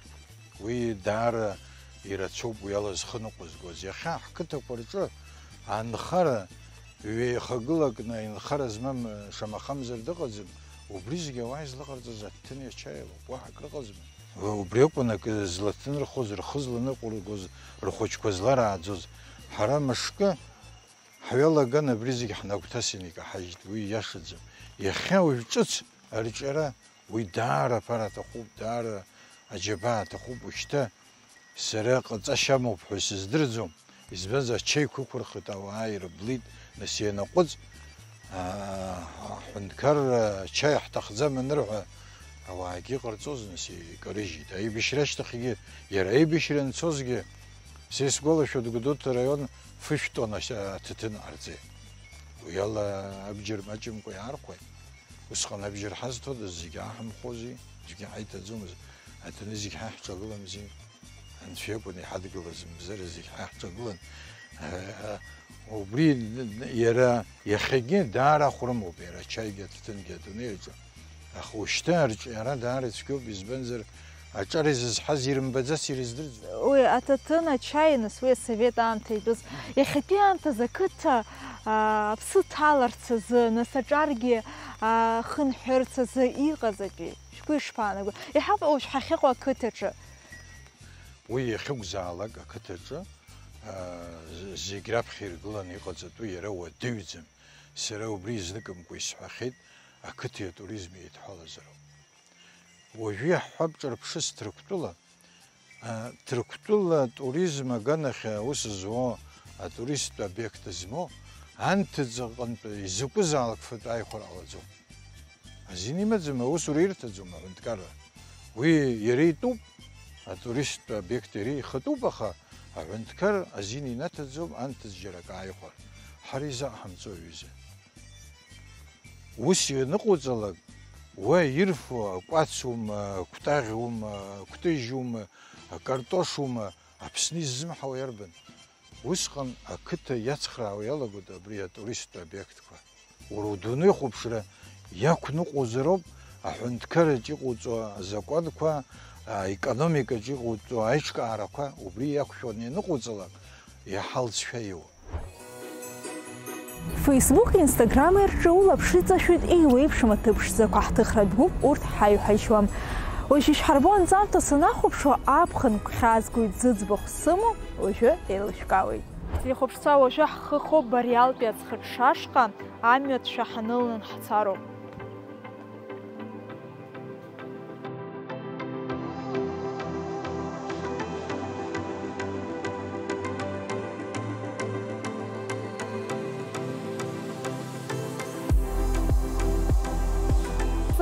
Уи даара ирацәоуп уи ала зхы ныҟәызгоз. Иахьа ҳқыҭақәа рҿы анхара, ҩеихагылакны инхара змам, шамахамзар дыҟаӡам, убри зегьы ауаа излаҟарҵаз аҭаҭыни ачаи лоуп, уаҳа акрыҟаӡам. Убри акәын акы злаҭынрхоз, рхы зланыҟәыргоз, рхәыҷқәа зларааӡоз. Ҳара мышкы ҳҩалаган абри зегь ҳнагәҭасын икаҳажьит, уи иашаӡам. Иахьа уажә ҿыц арҿиара, уи даара аԥара аҭахуп, даара аџьабаа аҭахуп, ушьҭа Сара ҟаҵашьа амоуп ҳәа сыздырӡом, избанзар, ачаи қәықәырхеит, ауаа ирыблит, нас ианаҟәыҵ, Аҳәынҭқарра ачаи ҳҭахӡам анырҳәа, ауаагьы иҟарҵоз, нас, икарыжьит. Аибашьра ашьҭахьгьы, иара аибашьра анцозгьы, са исгәалашәоит, Гәдоуҭа араион фышә тонна ашьа-, аҭаҭын ҟарҵеит. Уи ала абџьар маҷымкәа иаархәеит. Усҟан абџьар ҳазҭодаз, зегь ааҳамхозеи, зегь ҳаиҭаӡомызт, аҭаны зегь ҳа иаҳҿагыламзи. Анцәа иакәын иҳадгылаз, мзара зегь ҳа иаҳҿагылан. Ҳа, ҳа, убри н-, н-, иара иахьагьы даара ахә рымоуп, иара ачаигьы аҭаҭынгьы адунеи аҿы. Аха ушьҭа арҿиара даара ицәгьоуп, избанзар, аҿар изызҳаз ирымбаӡац, ирыздырӡом. Уи аҭаҭын, ачаи, нас, уи асовет аамҭа итәыз. Иахьатәи аамҭазы ақыҭа, аа, аԥсы ҭаларц азы, нас аҿаргьы, аа, хынҳәырц азы иҟазатәи? Шәгәы ишԥаанаго? Иҳаҟоу ҳахьыҟоу ақыҭаҿы. Уи иахьықәзаалак ақыҭаҿы, аа, з-, зегь раԥхьа иргыланы иҟаҵатәу иара уадаҩӡам. Сара убри изныкымкәа исҳәахьеит, ақыҭеи атуризми еидҳәалазароуп. Уажәы иаҳҳәап, ҿырԥшыс Ҭырқәтәыла, аа, Ҭырқәтәыла атуризм аганахь аус зуо, атуристтә обиект змоу, анҭыҵ аҟынтә изакәызаалак фатә ааихәара ҟалаӡом. Азин имаӡам, аусура ирҭаӡом аҳәынҭқарра. Уи иара итәуп, атуристтә обиект иара ихатәуп, аха аҳәынҭқар азин инаҭаӡом, анҭыҵ џьара акы ааихәар. Ҳара изаҳамҵо, аҩыза. Ус ианыҟауҵалак, уа ирфо акәацума, акәтаӷьума, акәтыжьума, акартошума, Аԥсны иззымҳауа иарбан? Усҟан ақыҭа иацхраауа иалагоит абри атуристтә обиектқәа. Уара удунеихәаԥшра иақәныҟәозароуп аҳәынҭқарраҿ иҟоуҵо азакәанқәа, аекономикаҿ иҟоуҵо аиҿкаарақәа, убри иақәшәаны ианыҟоуҵалак, иаҳа алҵшәа иоуп. Facebook, Instagram рҿы улаԥш иҵашәоит еиуеиԥшым аҭыԥ ԥшӡақәа, ҳҭыхратә гәыԥ урҭ ҳаиҳәашьуам. Уажә ишҳарбо анҵамҭа санахәаԥшуа, аԥхын гәхьаазгоит зыӡбахә сымоу, уажәы еилышәкаауеит. Ихәаԥшцәа, уажәы ҳхы хоуп Бариалтәи аӡхыҽҽа ашҟа, амҩа ҭшәа ҳаныланы ҳцароуп.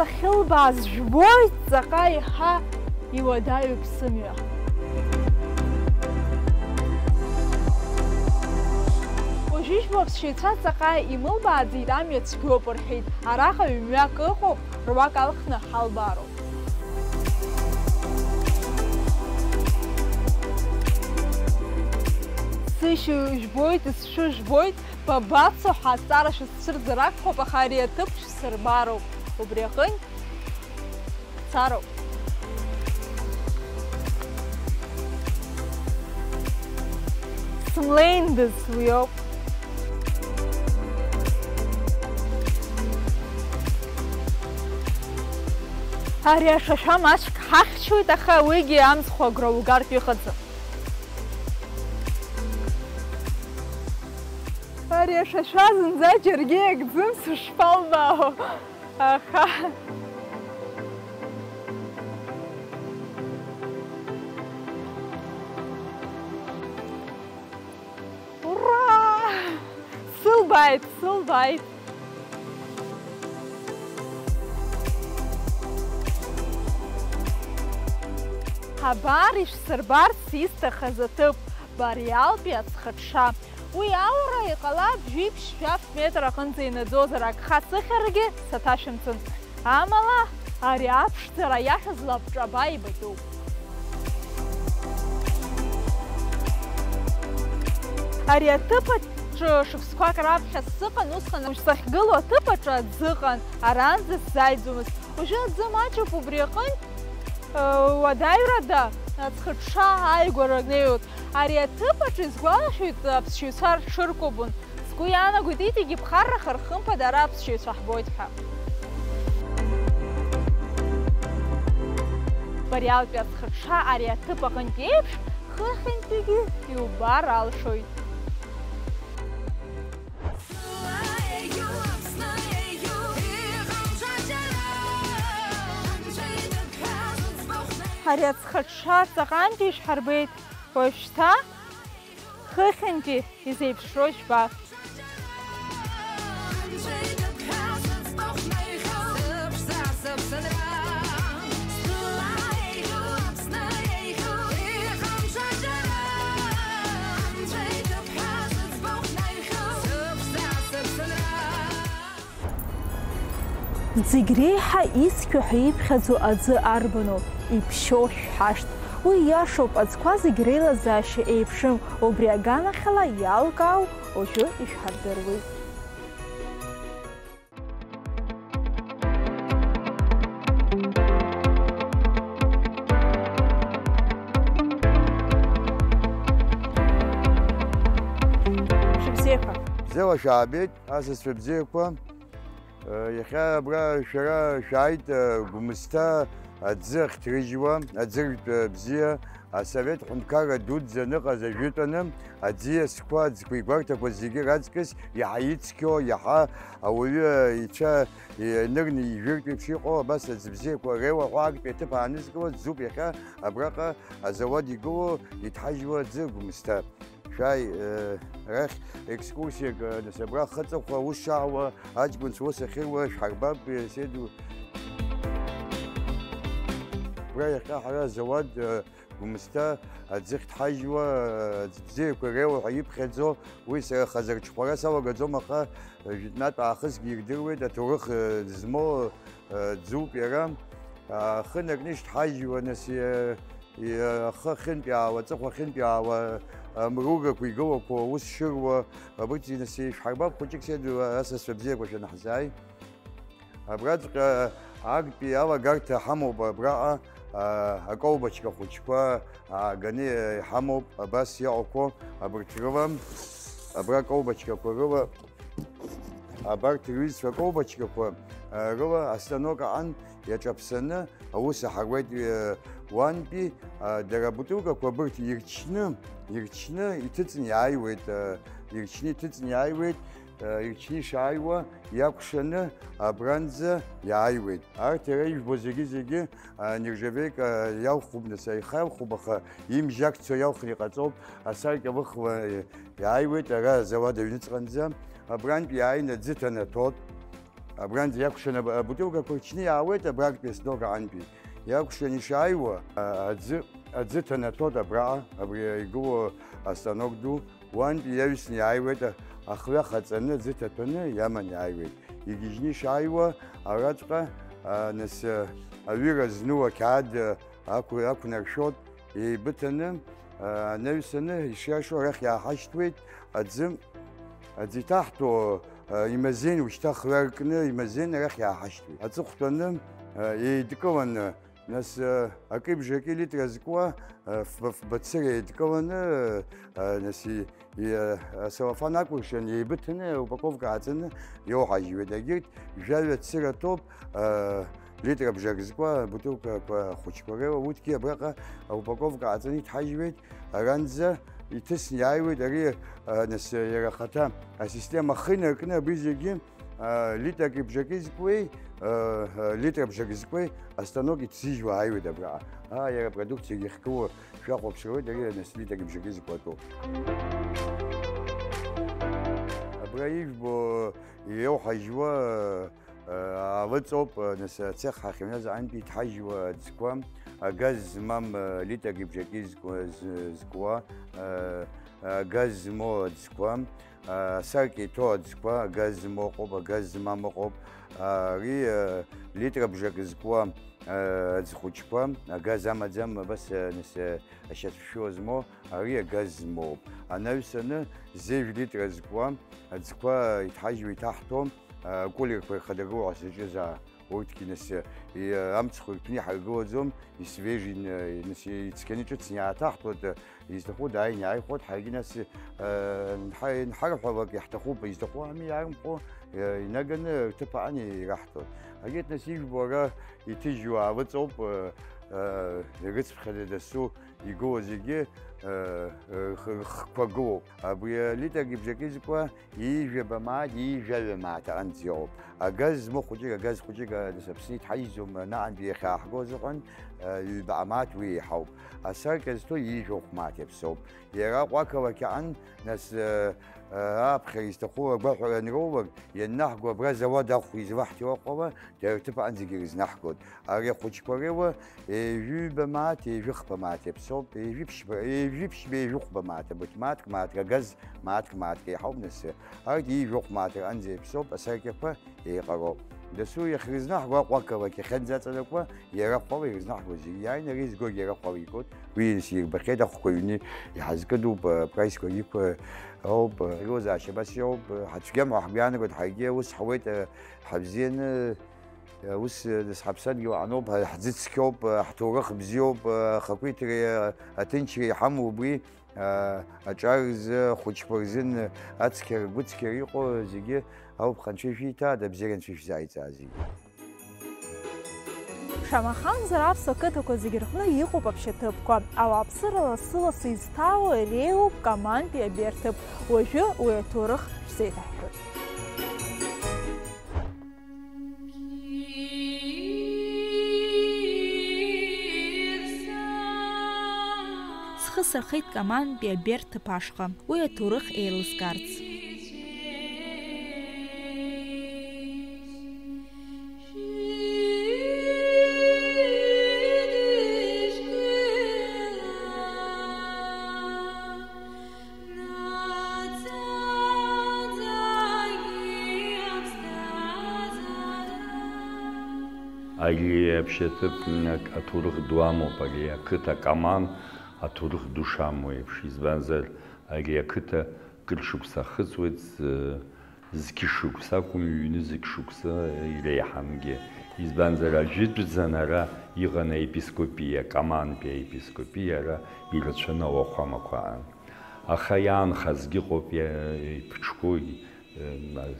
Сахьылбааз жәбоит, ҵаҟа еиҳа иуадаҩуп сымҩа. Уажәы ижәбо аԥсшьаҩцәа ҵаҟа имылбааӡеит, амҩа цәгьоуп рҳәеит. Араҟа ҩ-мҩак ыҟоуп, руак алхны ҳалбаароуп. Сышьыжәбоит, сшыжәбоит, бабацо ҳәа азҵаара шәысцәырӡыр акәхап, аха ари аҭыԥ шәсырбароуп. Убри аҟынтә цароуп. Сымлеиндаз, уиоуп. Ари ашәашәа маҷк ҳахьчоит, аха уигьы амцхә агәра угартә иҟаӡам. Ари ашәашәа зынӡа џьаргьы иакӡам, сышԥалбаау? Аха. Ура! Сылбааит, сылбааит! Абар ишәсырбарц исҭахыз аҭыԥ, Бариалтәи аӡхыҽҽа. Уи аура иҟалап жәиԥшь-жәаф метр аҟынӡа инаӡозар, агха сыхьыргьы саҭашәымҵын. Амала, ари аԥшӡара иаҳәаз лабҿаба ибатәуп. Ари аҭыԥ аҿы шықәсқәак раԥхьа сыҟан, усҟан сахьгылоу аҭыԥ аҿы аӡы ыҟан, аранӡа сзааиӡомызт. Уажәы аӡы маҷуп, убри аҟынтә, э, уадаҩрада аӡхыҽҽа ааигәара неиуеит. Ари аҭыԥ аҿы исгәалашәоит аԥсшьаҩцәа рҽыркәабон. Сгәы иаанагоит, иҵегьы иԥхаррахар, хымԥада ара аԥсшьаҩцәа ҳбоит ҳәа. Бариалтәи аӡхыҽҽа ари аҭыԥ аҟынтә еиԥш, хыхьынтәигьы иубар алшоит. Ари аӡхыҽҽа ҵаҟантәи ишәҳарбеит, уажәшьҭа хыхьынтәи изеиԥшроу жәба. Зегь реиҳа ицқьоу ҳәа иԥхьаӡоу аӡы арбану? Иԥшьоу шәҳашт. Уи иашоуп, аӡқәа зегь реилазаашьа еиԥшым, убри аганахьала иалкаау уажәы ишәҳардыруеит. Шәыбзиақәа. Бзиала шәаабеит, асасцәа бзиақәа. Иахьа абра шәара шәааит, Гәымсҭа аӡы ахьҭрыжьуа, аӡыртә бзиа, асовет ҳәынҭқарра дуӡӡа аныҟаз ажәытәаны, аӡиасқәа, аӡқәа игәарҭақәа зегьы раҵкыс иаҳа ицқьоу, иаҳа ауаҩы ицәа инырны ижәыртә еиԥш иҟоу, абас аӡы бзиақәа реуаҳәа актәи аҭыԥ аанызкыло ӡуп иахьа абраҟа азауад игылоу иҭҳажьуа аӡы Гәымсҭа. Шәааи, э, арахь екскурсиак, э, нас абра ахы аҵыхәа аус шаауа, аҷкәынцәа ус ахьыруа шәҳарбап, э, седу. Абра иахьа ҳара азауад, э, Гәымсҭа аӡы ахьҭҳажьуа, э, аӡы бзиақәа реуа ҳәа иԥхьаӡо, уи сара хазы арҽхәара салагаӡом, аха, э, жәытәнатә аахысгьы ирдыруеит, аҭоурых, э, змоу, э, ӡуп иара. Ахы накны ишҭҳажьуа, нас, э, Иа-, ахы ахьынтәаауа, аҵыхәа ахьынтәаауа, амругақәа игылақәоу аус шыруа, абырҭ зегьы нас ишәҳарбап, хәыҷык седу асасцәа бзиақәа шәанаҳзааи. Абраҵәҟьа актәи алагарҭа ҳамоуп абраҟа, а, аколбочка хәыҷқәа ааганы иҳамоуп, абас иҟақәоу абырҭ рыла, абра аколбочкақәа рыла, абарҭ рҩызцәа аколбочкақәа, а, рыла астанок аҟан иаҿаԥсаны, аус аҳаруеит, э, уантәи, а, дара абутылкақәа абырҭ ирчны, ирчны иҭыҵны иааиуеит, э, ирчны иҭыҵны иааиуеит, э, ирчны ишааиуа иакәшаны абранӡа иааиуеит. Арҭ иара ижәбо зегьы-зегьы, а, нержавейка иалхуп, нас аиха иалхуп, аха имжьакцо иалхны иҟаҵоуп, асаркьа лыхла, э, иааиуеит ара азауад аҩныҵҟанӡа, абрантә иааины аӡы ҭанаҭот. Абранӡа иакәшан аб-, абутылкақәа рчны иаауеит абрактәи астанок аҟынтәи. Иакәшан ишааиуа, а, аӡы, аӡы ҭанаҭот абраҟа, абри игылоу астанок ду, уантәи иаҩсны иааиуеит, а-, ахҩа хаҵаны, аӡы ҭаҭәаны иаман иааиуеит. Игьежьны ишааиуа, араҵәҟьа, а, нас, а, аҩыра зну ақьаад, а, ақәу-, ақәнаршәот, еибыҭаны, а, анаҩсаны, ишиашоу арахь иааҳашьҭуеит, аӡы, аӡы иҭаҳҭо, а, имазеин, ушьҭа хҩа ркны имазеин арахь иааҳашьҭуеит. Аҵыхәтәаны, а, еидкыланы, нас, а, акы-ибжаки литра зкуа, а, фба, фба цыра еидкыланы, а, нас и-, и-, а, асалафан акәыршан еибыҭаны аупаковка ааҵаны иоуҳажьуеит. Егьырҭ жәаҩа цыра ҭоуп, а, литра бжак зкуа абутылкақәа хәыҷқәа реиуа, урҭгьы абраҟа аупаковка ааҵаны иҭҳажьуеит, аранӡа иҭысны иааиуеит, ари, а, нас, иара ахаҭа асистема ахы инаркны абри зегьы, а, литраки бжаки зкуеи, а, а, литра бжак зкуеи астанок иҭзыжьуа ааиуеит абраҟа. Аа, иара апродукциагьы ихгылоу шәахәаԥшыроит, ари, нас, литраки бжаки зкуа атәоуп. Абра ижәбо иоуҳажьуа, Алыҵоуп, нас, ацех ҳахьымҩаз аҟынтәи иҭҳажьуа аӡқәа, агаз змам, литраки бжаки зку-, з-, зкуа, агаз змоу аӡқәа, асаркьа иҭоу аӡқәа, агаз змоу ыҟоуп, агаз змам ыҟоуп, ари, литра бжак зкуа, аӡхәыҷқәа, агаз амаӡам, абас, нас, ашьацәшәо змоу, ари агаз змоуп. Анаҩсаны, зежә литра зкуа аӡқәа иҭҳажьуа иҭаҳҭәо, акулерқәа ирхадыргыло ҳзаҿыз, аа, урҭгьы нас, и-, амцхә ирҭәны иҳаргылаӡом, исвежин, нас ицқьаны ҿыцны иааҭаҳтәуеит, изҭаху дааины иааихәоит, ҳаргьы нас, нҳа-, нҳарҳәалак иаҳҭахуп, изҭаху ами иаарымхәо, инаганы рҭыԥ аҟны ираҳҭоит. Ҳаргьы нас ижәбо ара иҭыжьу аалыҵоуп, рыцԥхьаӡа дасу игылоу зегьы, рх-, рхқәа гылоуп. Абри алитр гьыбжьаки зкуа ҩажәаба мааҭ, ҩажәаҩа мааҭ аҟынӡа иҟоуп. Агаз змоу хәыҷык, агаз хәыҷык, а, Аԥсны иҭҳаижьӡом, анаҟантәи иахьааҳго азыҳәан, а, ҩбаҟа мааҭ уи еиҳауп. Асаркьа зҭо ҩажәа хә мааҭ иаԥсоуп. Иара Аҟәа ақалақь аҟын, нас, а, а, аԥхьара изҭаху агәаҳәара анроулак, ианнаҳго абра зауад ахә излаҳҭиуа аҟала, дара рҭыԥ аҟынӡагьы ирызнаҳгоит. Ари ахәыҷқәа реиуа ҩажәаҩба мааҭ, ҩажәихԥа мааҭ иаԥсоуп, ҩажәиԥшьба, Жәиԥшьбеи жәохәба мааҭ абырҭ, мааҭк, мааҭк агаз, мааҭк, мааҭк еиҳауп, нас арҭ ҩажәа мааҭ рҟынӡа иаԥсоуп, асаркьақәа еиҟароуп. Дасу иахьрызнаҳго Аҟәа ақалақь ахьынӡаҵанакуа, иара ӷәӷәала ирызнаҳгоит зегьы. Иааины ари згогьы иара ӷәӷәала икуеит. Уи ирбахьеит ахәқәа ҩны иҳазкыдоуп, аԥраисқәа иқәу ауп, аҭагылазаашьа абас иоуп, ҳацәгьам ҳәа ҳгәы иаанагоит, ҳаргьы аус ҳауеит, ҳабзианы, ус, нас, ҳаԥсадгьыл аҟноуп, ҳӡы цқьоуп, ҳҭоурых бзиоуп, ахақәиҭреи аҭынчреи иҳамоу убри, аҿар рзы, ахәыҷқәа рзын ацқьара, гәыцқьара иҟоу зегьы ауп, ҳанцәа ишәиҭаада, абзиара анцәа ишәзааиҵаа зегьы. Шамахамзар, аԥсуа қыҭақәа зегьы рҟны иҟоуп аԥшьаҭыԥқәа. Ауааԥсыра лассы-лассы изҭаауа иреиуоуп Камантәи абиаҭыԥ. Уажәы уи аҭоурых шәзеиҭаҳҳәоит. Схы сырхеит Камантәи абиаҭыԥ ашҟа, уи аҭоурых еилыскаарц. Ари аԥшьаҭыԥ аҭоурых ду амоуп, ари ақыҭа Каман аҭоурых ду шамоу еиԥш, избанзар, ари ақыҭа кыр шықәса ахыҵуеит, зқьы шықәса акәым, ҩны-зқьы шықәса иреиҳамгьы. Избанзар, ажәытәӡан ара иҟан аепископиа, Камантәи аепископиа ара ирацәаны ауахәамақәа аан. Аха иаанхазгьы ыҟоуп, иа-, иԥҽқәоу, э,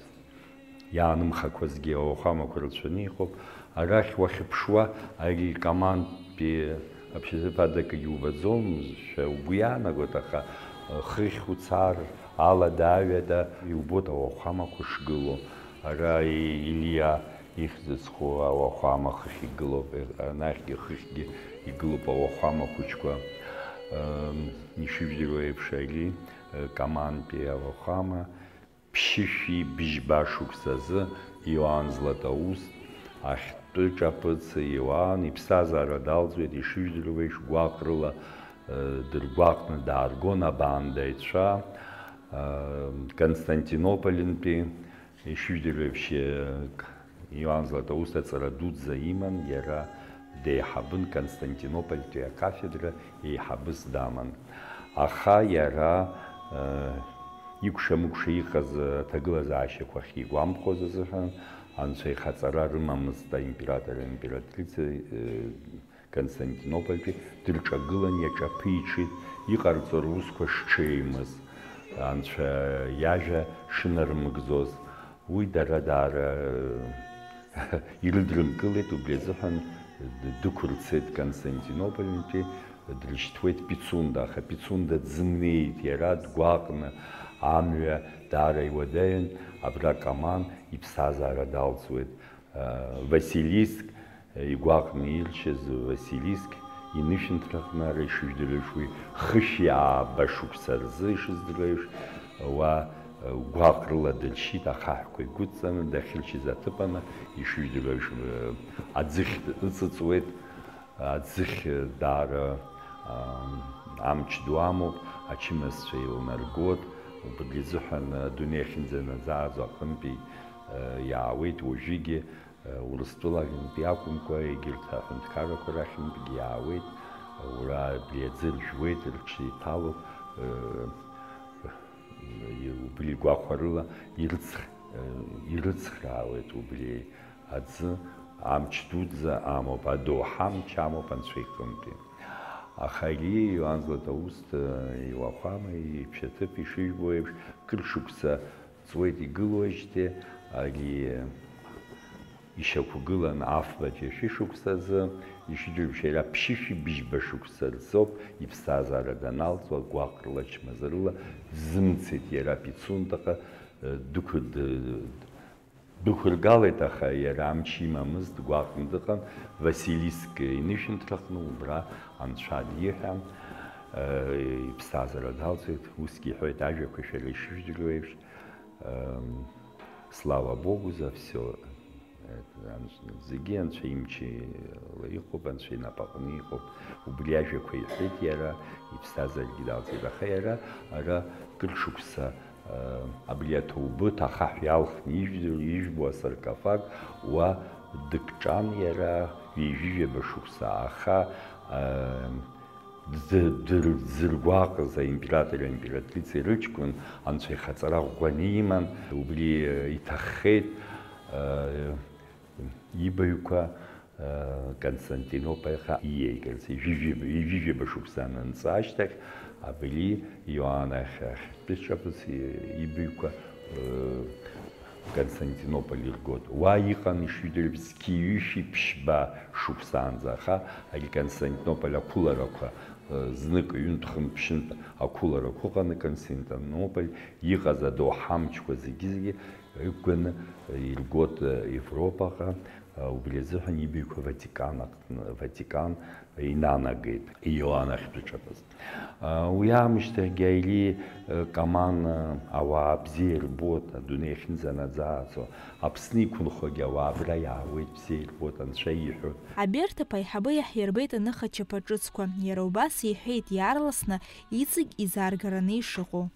иаанымхақәазгьы ауахәамақәа рацәаны иҟоуп. Арахь уахьыԥшуа, ари Камантәи аԥшьаҭыԥ ада акгьы убаӡом, шәа угәы иаанагоит, аха, э, хыхь уцар, алада-аҩада иубоит ауахәамақәа шгылоу. Ара и-, Илиа ихьӡ зху ауахәама хыхь игылоуп, анахьгьы хыхьгьы игылоуп ауахәама хәыҷқәа. Ам, ишыжәдыруа еиԥш, ари, э, Камантәи ауахәама ԥшьышәи быжьба шықәсазы Иоанн Златоуст ахьтәы ҿаԥыц Иоанн иԥсҭазаара далҵуеит, ишыжәдыруа еиԥш, гәаҟрыла, э, дыргәаҟны дааргон абаандаҩцәа, э, Константинополнтәи. Ишыжәдыруа еиԥш, Иоанн Златоуст аҵара дуӡӡа иман, иара деиҳабын, Константинопольтәи акафедра еиҳабыс даман. Аха иара, э, икәша-мыкәша иҟаз аҭагылазаашьақәа ахьигәамԥхоз азыҳәан, анцәа ихаҵара рымамызт аимператор, аимператрица, э, Константинопольтәи дырҿагылан иаҿаԥиҽит, иҟарҵо русқәа шҽеимыз, анцәа иажәа шынармыгӡоз. Уи дара даара ирыдрымкылеит, убри азыҳәан дықәырцеит Константинопольнтәи, дрышьҭуеит Пицунда, аха Пицунда дзымнеит иара, дгәаҟны амҩа даара иуадаҩын, абра Каман иԥсҭазаара далҵуеит. Василиск, игәаҟны иршьыз Василиск инышәынҭраҟны ара ишыжәдыруеиԥш уи хышәи ааба шықәса рзы ишыздыруеиԥш, уа гәаҟрыла дыршьит, ахаҳәқәа игәыдҵаны дахьыршьыз аҭыԥаны ишыжәдыруеиԥш, аӡыхь ыҵыҵуеит, аӡыхь даара, ам, амч ду амоуп, ачымазцәа еилнаргоит, убри азыҳәан адунеи ахьынӡанаӡааӡо аҟынтәи, э, иаауеит уажәыгьы, э, Урыстәылантәи акәымкәа, егьырҭ аҳәынҭқаррақәа рахьынтәгьы иаауеит, уара абри аӡы ржәуеит, рҽеиҭалоуп, э, убри гәахәарыла ирыцх-, э, ирыцхраауеит убри аӡы, амч дуӡӡа амоуп, адоуҳа амч амоуп Анцәа иҟынтәи. Аха ари Иоанн Златоуст, э, иуахәама, иԥшьаҭыԥ ишыжәбо еиԥш, кыр шықәса ҵуеит игылоижьҭеи, ари ишьақәгылан афбатәи ашәышықәсазы, ишыдырбшь иара ԥшьышәи быжьба шықәса рзоуп иԥсҭазаара даналҵуа, гәаҟрыла, чмазарыла дзымцеит иара Пицундаҟа, э, дықәы-, д-, дықәыргалеит, аха иара амч имамызт, гәаҟны дыҟан, Василиск инышәынҭраҟны убра анцәа диҳәан, э, иԥсҭазаара далҵуеит, усгьы иҳәоит, ажәақәа шәара ишыжәдыруеиԥш, эм, слава Богу за всё. Зегьы Анцәа имчала иҟоуп, Анцәа инапаҟны иҟоуп. Убри ажәақәа иҳәеит иара, иԥсҭазаарагьы далҵит, аха иара ара кыр шықәса, э, абри аҭоубыҭ ахаҳә иалхны ижәдыр-, ижәбо асаркофаг уа дыкҿан иара ҩажәижәаба шықәса, аха, э, дзы-, дыр-, дзыргәаҟыз аимператори аимператрицеи рыҷкәын анцәа ихаҵара ӷәӷәаны иман, убри, э, иҭаххеит, э, ибаҩқәа, э, Константинополь ахь ииаигарц, ҩажәижәаба, ҩажәижәаба шықәса анынҵа ашьҭахь, абри Иоанн ахь, ахьтәы ҿаԥыц, э, ибаҩқәа, э, Константинополь иргоит. Уа иҟан ишыжәдыруа зқьи ҩышәи ԥшьба шықәсаанӡа, аха ари Константинополь ақәыларақәа, э, знык, ҩынтә, хынтә, ԥшьынтә ақәыларақәа ыҟаны, Константинополь иҟаз адоуҳа амчқәа зегьы-зегьы ықәганы, э, иргоит, э, Европаҟа, э, убри азыҳәан ибаҩқәа Ватикан аҟны, Ватикан инанагеит, Иоанн ахьтәы ҿаԥыц. Уи аамышьҭахьгьы ари, Каман, ауаа бзиа ирбоит, адунеи ахьынӡанаӡааӡо, Аԥсны иқәынхогьы ауаа абра иаауеит, бзиа ирбоит, Анцәа иҳәоит. Аберҭ аԥа аиҳабы иаҳирбеит аныха чаԥа ҿыцқәа, иара убас иҳәеит иаарласны иҵегь изааргараны ишыҟоу.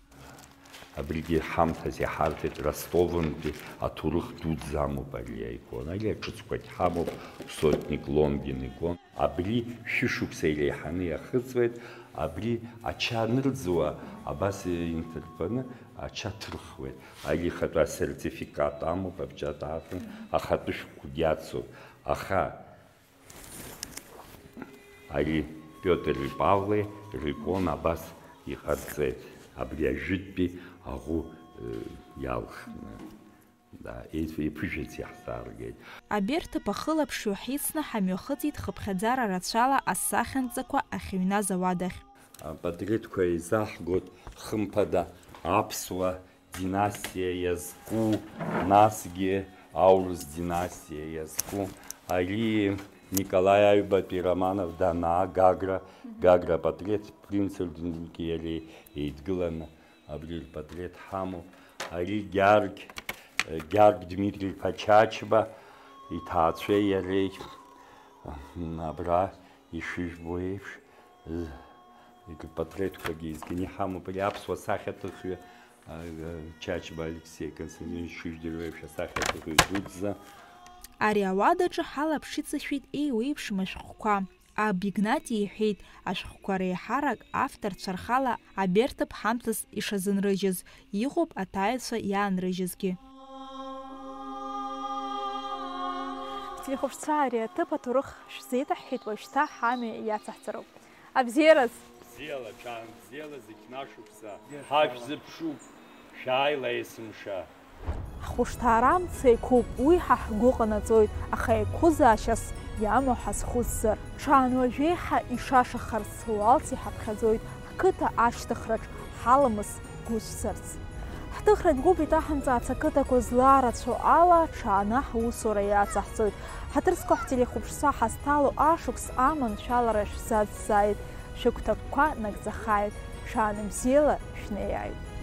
Абригьы ҳамҭас иҳарҭеит, Ростовынтәи аҭоурых дуӡӡа амоуп ари аикон, ари аҿыцқәагь ҳамоуп, сотник Лонгин икон. Абри шәышықәса иреиҳаны иахыҵуеит, абри ача анырӡуа, абас инҭырԥаны ача ҭырхуеит. Ари ихатәы асертификат амоуп, апечать аартын, ахатәы шәҟәгьы ацуп. Аха ари Пиотри Павли рикон абас иҟарҵеит, абри ажәытәтәи аӷу, э, иалхны. Да, еиз-, еиԥыжәац иаҳзааргеит. Аберҭ аԥа хылаԥшҩы ҳицны ҳамҩахыҵит хыԥхьаӡара рацәала асахьанҵақәа ахьыҩназ ауадахь. Апатреҭқәа еизаҳгоит, хымԥада, аԥсуа династиа иазку, насгьы аурыс династиа иазку. Ари Николаи Аҩбатәи Романов данаа Гагра, Гагра апатреҭ принц Ольденбурги иареи еидгыланы абри рпатреҭ ҳамоуп. Ари Гьаргь, Гьаргь Дмитри-иԥа Чачба иҭаацәеи иареи, абра ишыжәбо еиԥш, рпатреҭқәагьы еизганы иҳамоуп. Ари аԥсуа сахьаҭыхҩы, Чачба Алексеи Константинович ишыжәдыруа еиԥш, асахьаҭыхҩы дуӡӡа. Ари ауадаҿы ҳалаԥш иҵашәеит еиуеиԥшым ашәҟәқәа. Аб Игнати иҳәеит, ашәҟәқәа реиҳарак авторцәа рхала аберҭ аԥҳамҭас ишазынрыжьыз, иҟоуп аҭаҩцәа иаанрыжьызгьы. Ҳтелехәаԥшцәа, ари аҭыԥ аҭоурых шәзеиҭаҳҳәеит, уажәшьҭа ҳамҩа иацаҳҵароуп. Абзиараз! Бзиала, ҽаанбзиала, зықьнашықәса ҳашәзыԥшуп, шәааила есымша! Ҳхәышҭаара амца еиқәуп, уи ҳа ҳгәы ҟанаҵоит, аха еиқәызаашьас иамоу ҳазхәыцзар. Ҽаан уажәеиҳа ишашахарц уалс иҳаԥхьаӡоит, ҳқыҭа ашьҭыхраҿ ҳаламыс гәыцәцарц. Ҳҭыхратә гәыԥ иҭаҳымҵаац ақыҭақәа злаарацәоу ала, ҽааны ҳусура иацаҳҵоит. Ҳаҭыр зқәу ҳтелехәаԥшцәа ҳазҭало ашықәс аманшәалара шәзацзааит, шәыгәҭакқәа нагӡахааит, ҽааны бзиала шәнеиааит.